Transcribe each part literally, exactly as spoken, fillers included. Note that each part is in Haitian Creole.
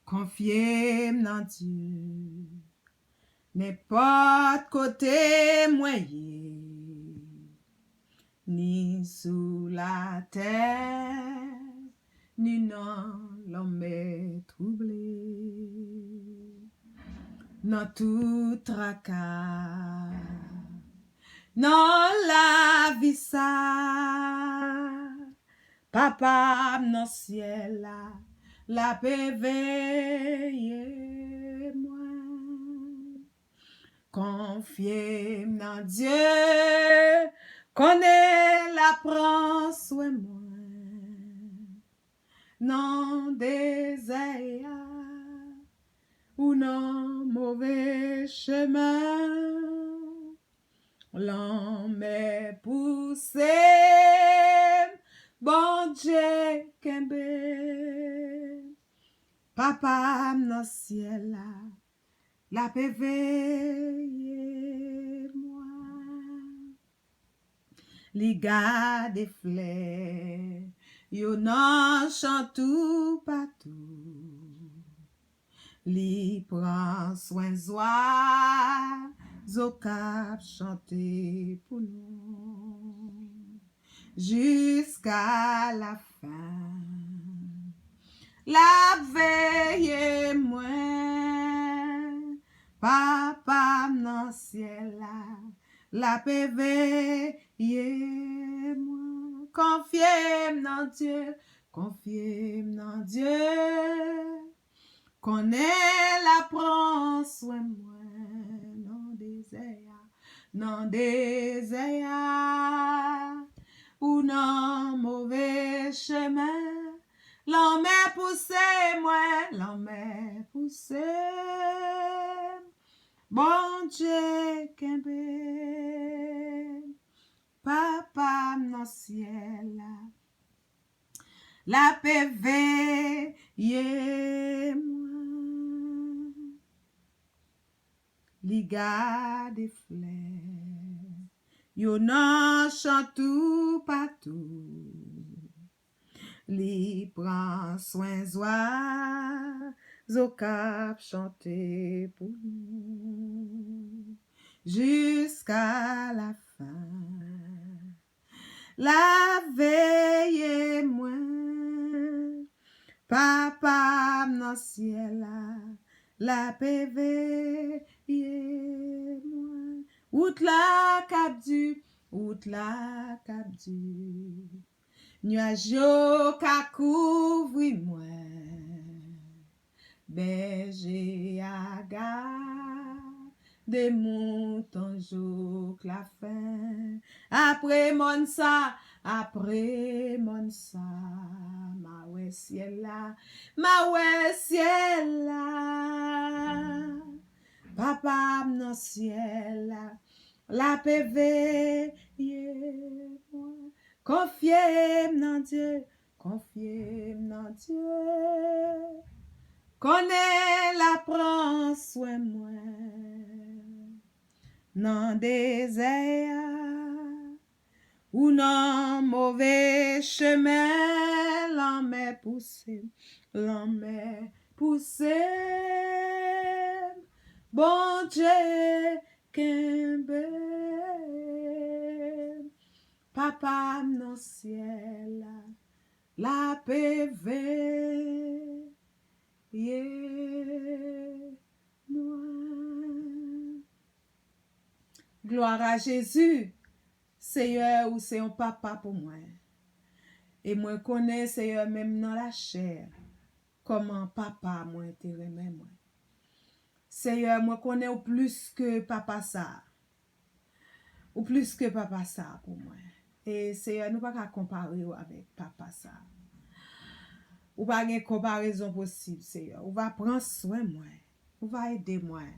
Konfye m nan Dye. Nenpòt kote mwen ye, ni sou latè, ni nan lanmè twouble, nan tout traka, nan lavi sa, Papa m nan syèl la, l ap veye mwen. Konfye m nan Dye, konnen l ap pran swen mwen. Nan dezè a, ou nan move chemen. Lanmè pouse m, Bondye kenbe m. Papa m nan syèl la, l ap veye mwen. Li gade flè yo nan chan toupatou. Li pran swen zwa, zo k ap chante pou nou. Jiska lafen, l ap veye mwen. Papa m nan syèl la, l ap veye mwen. Konfye m nan Dye, konfye m nan Dye. Konnen l ap pran swen mwen nan dezè a, nan dezè a. Ou nan move chemen, lanmè pouse mwen, lanmè pouse m. Bondye kenbe m, Papa m nan syèl la, l ap veye mwen. Li gade flè yo nan chan toupatou. Li pran swen zwa, zo k ap chante pou nou. Jiska lafen, l ap veye mwen. Papa m nan syèl la, l ap veye mwen. Wout la k ap di, wout la k ap di. Nyaj yo ka kouvri mwen. Bèje a gade mouton jouk lafen. Apre mòn sa, apre mòn sa, m a wè syèl la, m a wè syèl la. Papa m nan syèl la, l ap veye mwen. Konfye m nan Dye, konfye m nan Dye. Konnen l ap pran swen mwen nan dezè a. Ou nan move chemen, lanmè pouse m, lanmè pouse m. Bondye kenbe m. Papa m nan syèl la, l ap veye mwen. Glwa a Jezi. Seyè, ou se yon papa pou mwen. E mwen konnen, Seyè, menm nan lachè, kòman papa mwen te renmen mwen. Seyè, mwen konnen ou plis ke papa sa a. Ou plis ke papa sa a pou mwen. E Seyè, nou pa ka konpare w avèk papa sa a. Ou pa gen konparezon posib, Seyè. Ou va pran swen mwen. Ou va ede mwen.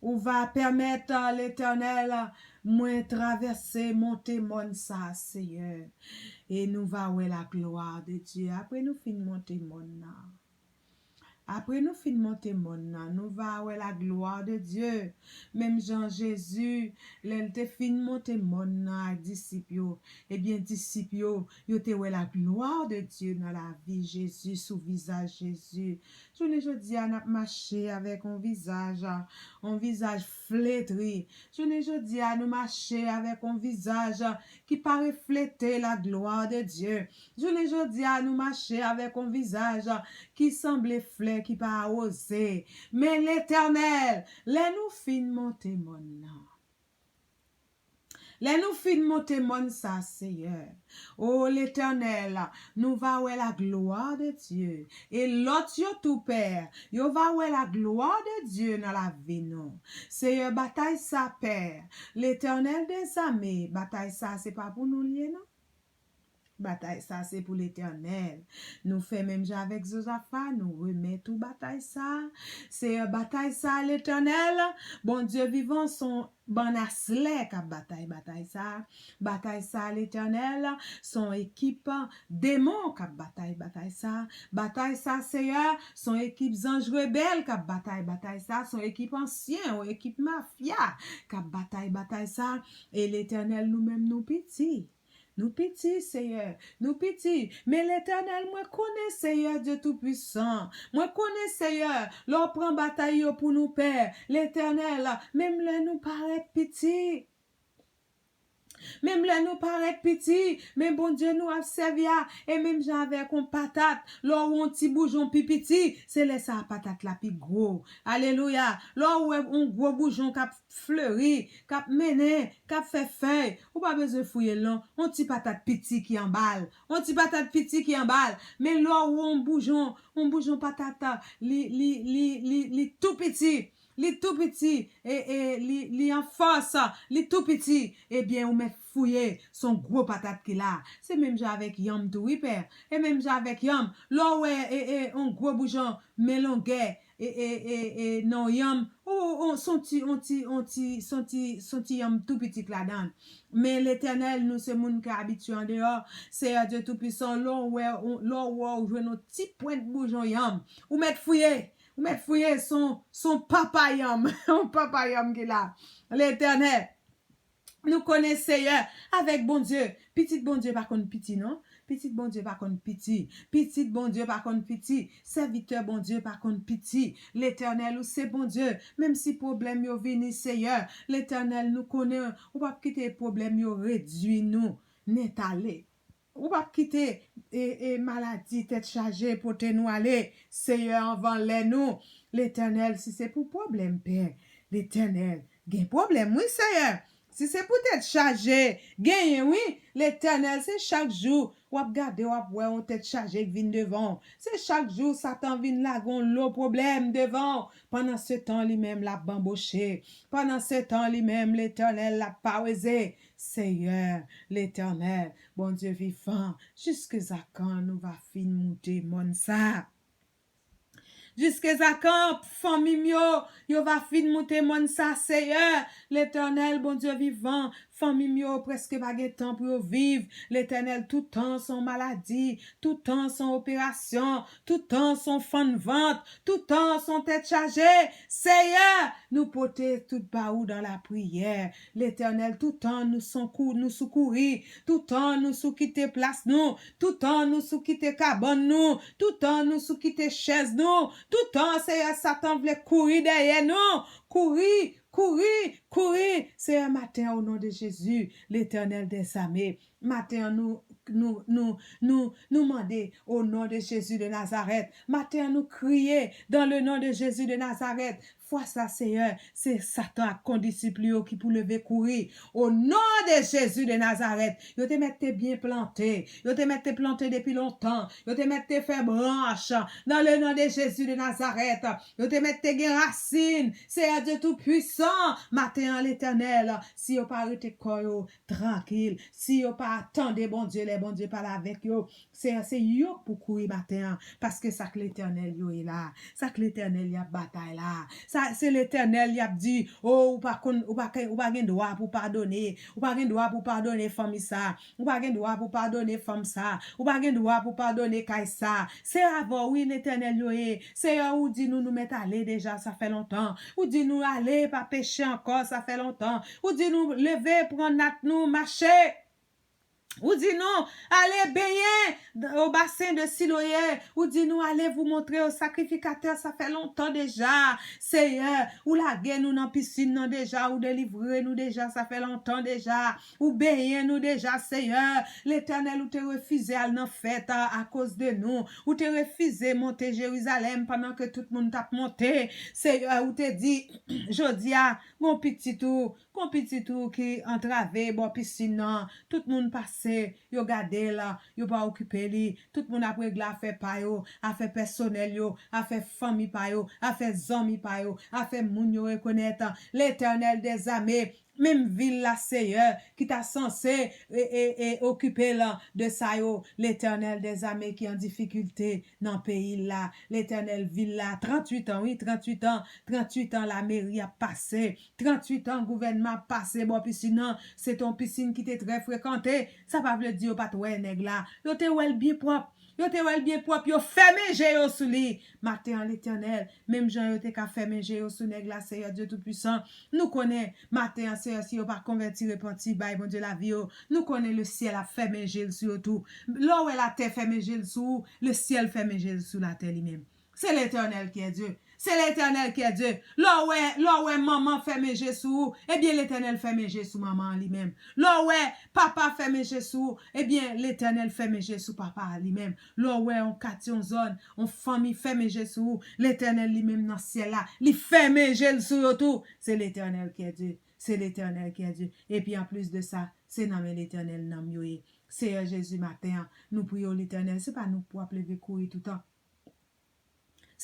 Ou va pèmèt, Letènèl, mwen travèse, monte mòn sa a, Seyè. E nou va wè la glwa de Dye apre nou fin monte mòn nan. Apre nou fin monte mòn nan, nou va wè la gloire de Dieu. Menm jan Jezi, lè l te fin monte mòn nan ak disip yo, ebyen, disip yo, yo te wè la gloire de Dieu nan lavi Jezi, sou vizaj Jezi. Jounen jodi a, n ap mache avèk yon vizaj, yon vizaj fletri. Jounen jodi a, nou mache avèk yon vizaj ki pa reflete la gloire de Dieu. Jounen jodi a, nou mache avèk yon vizaj ki sanble flè ki pa awoze. Men Letènèl, lè nou fin monte mòn nan, lè nou fin monte mòn sa, Seyè, o Letènèl, nou va wè la gloire de Dieu. E lòt yo tou, Pè, yo va wè la gloire de Dieu nan lavi nou. Seyè, batay sa, Pè, Letènèl dèzame, batay sa, se pa pou nou l ye, non. Batay sa, se pou Letènèl. Nou fè menm jan avèk Zozafa, nou remèt ou batay sa. Seyè, batay sa, Letènèl, Bondye vivan, s on bann aslè k ap batay batay sa. Batay sa, Letènèl, s on ekip demon k ap batay batay sa. Batay sa, Seyè, s on ekip zanj rebèl k ap batay batay sa. S on ekip ansyen, yon ekip mafya k ap batay batay sa. E Letènèl, nou menm, nou piti. Nou piti, Seyè, nou piti. Men Letènèl, mwen konnen, Seyè Dye Toupisan. Mwen konnen, Seyè, lè w pran batay yo pou nou, Pè, Letènèl, menm lè nou parèt piti, menm lè nou parèt piti, men Bondye nou ap sèvi a, e menm jan avèk yon patat, lè w wè yon ti boujon pi piti, se lè sa a patat la pi gwo. Alelouya! Lè w wè yon gwo boujon k ap fleri, k ap mennen, k ap fè fèy, ou pa bezwen fouye l non. Yon ti patat piti ki anba l. Yon ti patat piti ki anba l. Men lè w wè yon boujon, yon boujon patat, li, li, li, li, li tou piti. Li tou piti, e, e, li, li an fòs, li tou piti. Ebyen, ou mèt fouye, s on gwo patat ki la. Se menm jan avèk yanm tou, wi, Pè. E menm jan avèk yanm. Lè w wè, e, e, yon gwo boujon, men longè, e, e, e, e, nan yon yanm, ou, ou, s on ti, on ti, on ti, s on ti, s on ti yanm tou pitit ladan l. Men Letènèl, nou se moun ki abitye andeyò. Seyè Dye Toupisan, lè w wè, lè w wè w jwenn yon ti pwent boujon yanm, ou mèt fouye. Ou mèt fouye, s on, s on papa yanm. Yon papa yanm ki la. Letènèl, nou konnen, Seyè, avèk Bondye, pitit Bondye pa konn piti, non. Pitit Bondye pa konn piti. Pitit Bondye pa konn piti. Sèvitè Bondye pa konn piti. Letènèl, ou se Bondye. Menm si pwoblèm yo vini, Seyè, Letènèl, nou konnen ou p ap kite pwoblèm yo redui nou nèt ale. Ou p ap kite, e, e, maladi tèt chaje pote nou ale. Seyè, anvan lè nou, Letènèl, si se pou pwoblèm, Pè, Letènèl, gen pwoblèm, wi, Seyè. Si se pou tèt chaje, genyen, wi, Letènèl, se chak jou w ap gade, w ap wè yon tèt chaje k vin devan w. Se chak jou Satan vin lage yon lo pwoblèm devan w. Pandan se tan, li menm, l ap banboche. Pandan se tan, li menm, Letènèl, l ap paweze. Seyè, Letènèl, Bondye vivan, jiskizan kan nou va fin moute mòn sa? Jiskizan kan fanmi m yo, yo va fin moute mòn sa, Seyè? Letènèl, Bondye vivan, fanmi m yo prèske pa gen tan pou yo viv. Letènèl, tout tan s on maladi, tout tan s on operasyon, tout tan s on fann vant, tout tan s on tèt chaje. Seyè, nou pote tout ba ou dan lapriyè. Letènèl, tout tan nou s on kou, nou sou kouri, tout tan nou sou kite plas nou, tout tan nou sou kite kabann nou, tout tan nou sou kite chèz nou, tout tan, Seyè, Satan vle kouri dèyè nou. Kouri, kouri, kouri. Seyè, maten an, o non de Jezi, Letènèl dèzame, maten an, nou, nou, nou, nou, nou mande, o non de Jezi de Nazarèt. Maten an, nou kriye, dans le nom de Jésus de Nazareth. Fwa sa, Seyè, se Satan ak kondisip li yo ki pou leve kouri. O non de Jezi de Nazarèt, yo te mèt te byen plante. Yo te mèt te plante depi lontan. Yo te mèt te fè branch. Dans le nom de Jésus de Nazareth, yo te mèt te gen rasin. Seyè Dye Toupisan, maten an, Letènèl, si yo pa rete kò yo trankil, si yo pa tande Bondye lè Bondye pale avèk yo, Seyè, se yo k pou kouri maten an, paske sa k Letènèl yo ye la, sa k Letènèl y ap batay la, ta, se Letènèl y ap di, o, ou pa konn, ou pa, ou pa gen dwa pou padone, ou pa gen dwa pou padone fanmi sa, ou pa gen dwa pou padone fanm sa, ou pa gen dwa pou padone kay sa. Se avè w, wi, Letènèl yo ye. Seyè, ou di nou, nou mèt ale deja, sa fè lontan. Ou di nou, ale, pa peche ankò, sa fè lontan. Ou di nou, leve, pran nat nou, mache. Ou di nou, ale benyen o basen de Siloye. Ou di nou, allez vous montrer au sacrificateur, sa fè lontan deja. Seyè, ou lage nou nan pisin nan deja, ou delivre nou deja, sa fè lontan deja. Ou benyen nou deja, Seyè. Letènèl, ou te refize al nan fèt a, akoz de nou. Ou te refize monte Jerizalèm pandan ke tout moun t ap monte. Seyè, ou te di, jodi a, gon pitit ou, gon pitit ou ki antrave bò pisin nan. Tout moun pase, yo gade l, yo pa okipe li. Tout moun ap regle afè pa yo, afè pèsonèl yo, afè fanmi pa yo, afè zanmi pa yo, afè moun yo rekonèt. Letènèl dèzame, menm vil la, Seyè, ki ta sanse e, e, e okipe l de sa yo. Letènèl dèzame ki an difikilte nan peyi l la. Letènèl, vil la, tranntuit an, wi, tranntuit an, tranntuit an lameri ap pase. Tranntuit an gouvènman ap pase bò pisin nan. Se te yon pisin ki te trè frekante. Sa pa vle di yo pa t wè nèg la. Yo te wè l byen pwòp. Yo te wè l byen pwòp. Yo fèmen je yo sou li. Maten an, Letènèl, menm jan yo te ka fèmen je yo sou nèg la, Seyè Dye Toupisan, nou konnen, maten an, Seyè, si yo pa konvèti, repanti, bay Bondye lavi yo, nou konnen lesyèl ap fèmen je l sou yo tou. Lè w wè latè fèmen je l sou ou, lesyèl fèmen je l sou latè li menm. Se Letènèl ki è Dye. Se Letènèl ki è Dye. Lè w wè, lè w wè manman fèmen je sou ou, ebyen, Letènèl fèmen je sou manman an li menm. Lè w wè papa fèmen je sou ou, ebyen, Letènèl fèmen je sou papa a li menm. Lè w wè yon katye, yon zòn, yon fanmi fèmen je sou ou, Letènèl li menm nan syèl la, li fèmen je l sou yo tou. Se Letènèl ki è Dye. Se Letènèl ki è Dye. Epi anplis de sa, se nan men Letènèl nanm yo ye. Seyè Jezi, maten an, nou priye w, Letènèl, se pa nou k pou ap leve kouri toutan.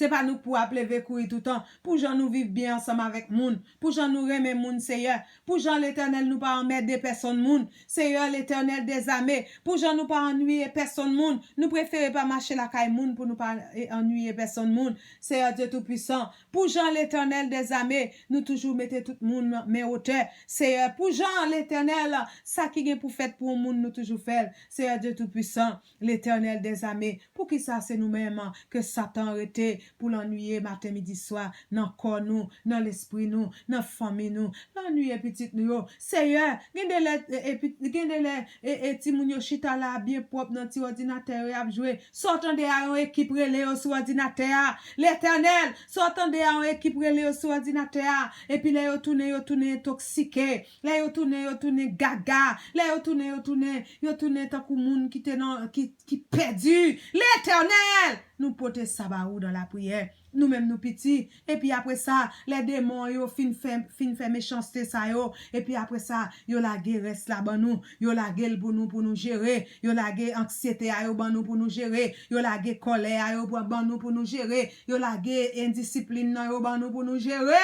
Se pa nou k pou ap leve kouri toutan. Pou jan nou viv byen ansanm avèk moun, pou jan nou renmen moun, Seyè, pou jan, Letènèl, nou pa anmède pèsonn moun, Seyè, Letènèl dèzame, pou jan nou pa annuiye pèsonn moun, nou prefere pa mache lakay moun pou nou pa, e, annuiye pèsonn moun, Seyè Dye Toupisan. Pou jan, Letènèl dèzame, nou toujou mete tout moun men otè, Seyè. Pou jan, Letènèl, sa ki gen pou fèt pou yon moun, nou toujou fè l, Seyè Dye Toupisan. Letènèl dèzame, poukisa se nou menm ke Satan rete pou l annuiye maten, midi, swa, nan kò nou, nan lespri nou, nan fanmi nou, l annuiye pitit nou yo? Seyè, gen de lè, e, e, pi-, gen de lè, e, e, timoun yo chita la byen pwòp nan ti òdinatè yo, y ap jwe. Sa w tande a, yon ekip rele yo sou òdinatè a. Letènèl, sa w tande a, yon ekip rele yo sou òdinatè a. Epi lè yo tounen, yo tounen entoksike. Lè yo tounen, yo tounen gaga. Lè yo tounen, yo tounen, yo tounen tankou moun ki te nan, ki, ki pèdi. Letènèl, nou pote sa ba ou nan lapriyè. Nou menm nou piti. Epi apre sa, lè demon yo fin fè, fin fè mechanste sa yo, epi apre sa, yo lage rès la ban nou. Yo lage l pou nou, pou nou jere. Yo lage anksyete a yo ban nou pou nou jere. Yo lage kòlè a yo ban, ban nou pou nou jere. Yo lage endisiplin nan yo ban nou pou nou jere.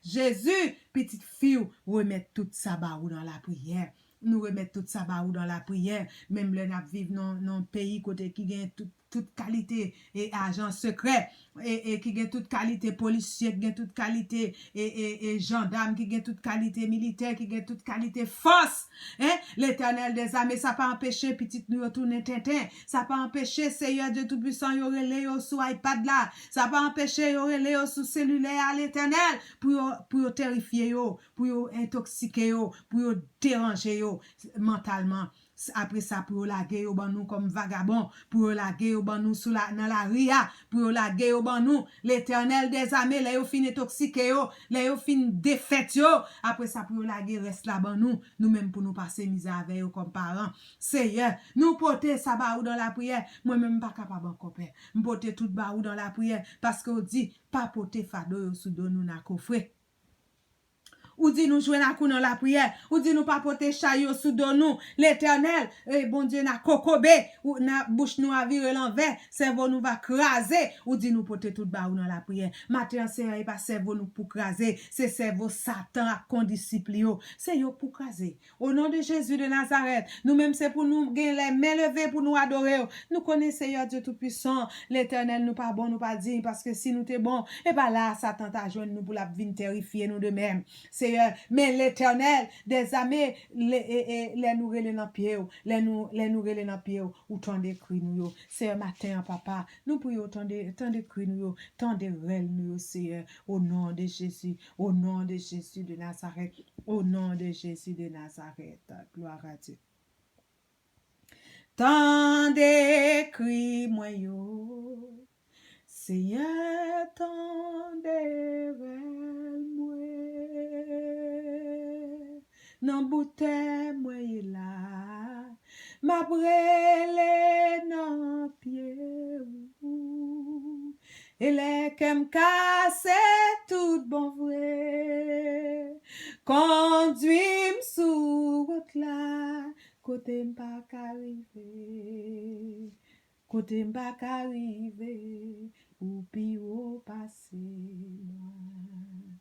Jezi, pitit fi w, remèt tout sa ba ou nan lapriyè. Nou remèt tout sa ba ou nan lapriyè. Menm lè n ap viv nan, nan peyi kote ki gen tout, tout kalite e ajan sekrè, e, e ki gen tout kalite polisye, ki gen tout kalite e, e, e jandam, ki gen tout kalite militè, ki gen tout kalite fòs. Hein? Letènèl dèzame, sa pa anpeche pitit nou yo tounen tenten. Sa pa anpeche Seyè Dye Toupisan yo rele yo sou iPad la. Sa pa anpeche yo rele yo sou selilè a, Letènèl, pou yo, pou yo terifye yo, pou yo entoksike yo, pou yo deranje yo mantalman. S-, apre sa, pou yo lage yo ban nou kòm vagabon, pou yo lage yo ban nou sou la, nan lari a, pou yo lage yo ban nou. Letènèl dèzame, lè yo fin entoksike yo, lè yo fin defèt yo, apre sa, pou yo lage rès la ban nou, nou menm pou nou pase mizè avè yo kòm paran. Seyè, nou pote sa ba ou nan lapriyè. Mwen menm, m pa kapab ankò, Pè. M pote tout ba ou nan lapriyè, paske w di, pa pote fado yo sou do nou nan kofre. Ou di nou jwenn ak ou nan lapriyè. Ou di nou pa pote chay yo sou do nou. Letènèl, e Bondye, n a kokobe. Ou, n a, bouch nou a vire lanvè. Sèvo nou va kraze. Ou di nou pote tout ba ou nan lapriyè. Maten an, Seyè, e pa sèvo nou k pou kraze. Se sèvo Satan ak kondisip li yo. Se yo k pou kraze. O non de Jezi de Nazarèt, nou menm se pou nou gen lè men leve pou nou adore w. Nou konnen, Seyè Dye Toupisan, Letènèl, nou pa bon, nou pa diy, paske si nou te bon, e pa la a Satan ta jwenn nou pou l ap vin terifye nou de menm. Seyè, men Letènèl dèzame, lè, e, e, lè nou rele nan pye w, lè nou, lè nou rele nan pye w, ou tande kri nou yo. Seyè, maten an, papa, nou priye w tande, tande kri nou yo, tande rèl nou yo, Seyè, o non de Jezi, o non de Jezi de Nazarèt, o non de Jezi de Nazarèt. Gloire à Dieu. Tande kri mwen yo, Seyè, tande rèl mwen. Nan boutè mwen ye la, m ap rele nan pye ou. E lè kè m kase tout bon vre, kondwi m sou wout la, kote m pa ka rive. Kote m pa ka rive, ou pi wo pase mwen.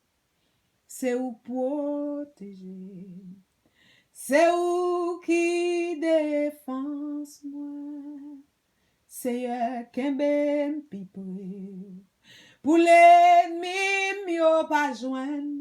Se ou k pwoteje m. Se ou ki defans mwen. Seyè, kenbe m pi pre. Pou lènmi m yo pa jwenn